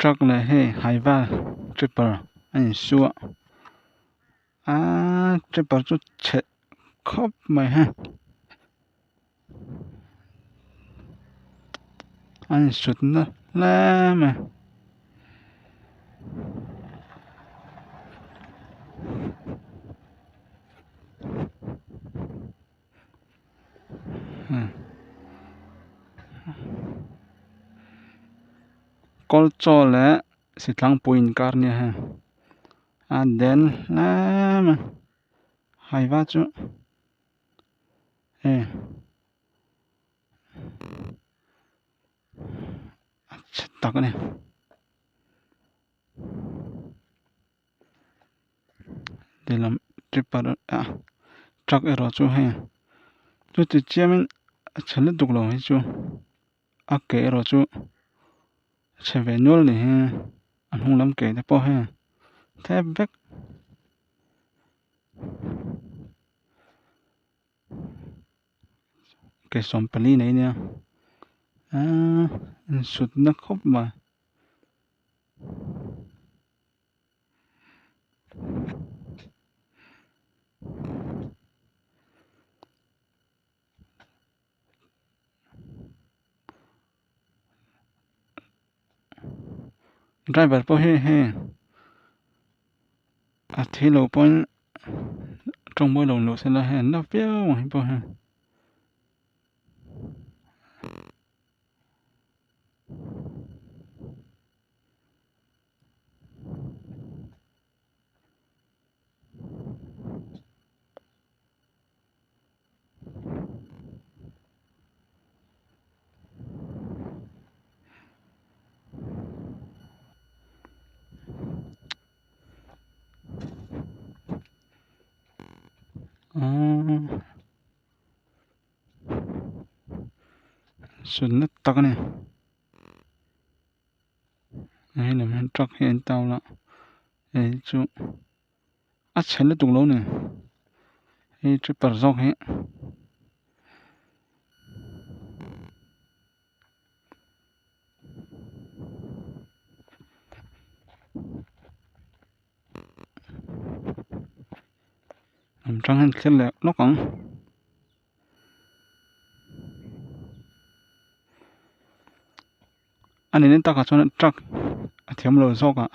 Truck leh hei hyva tripper a insu a aaa tripper chu chhe khawp mai he a insut na hle mai. Kawlchaw leh Sitlangpui inkar nia heng a den hle mai haiva chu hei a chhe tak a ni. Lehlam tripper a truck erawh chu hei chuti chiamin a chhe lutuk lo hi chu a ke erawh chu a chhe ve nual ni hi a hnung lam ke te pawh hei thep vek. Ke 14 nei nia aaa insutna khawp mai. Driver pawh hi hei a thi lo pawhin tawng mawi lo luh sela hei an la viau ang hi pawh hi. Sunna tak a ni. Hei lam hian truck hi an town a hei chu a chhe lutuk lo ni hei tripper zawk hi. Lam tang hian thlir leh lawk ang. A ni takah chuan truck a thiam lo zawk ah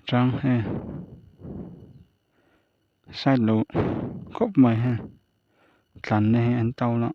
chang hei side lo khawp mai hei tlan na hi an to la.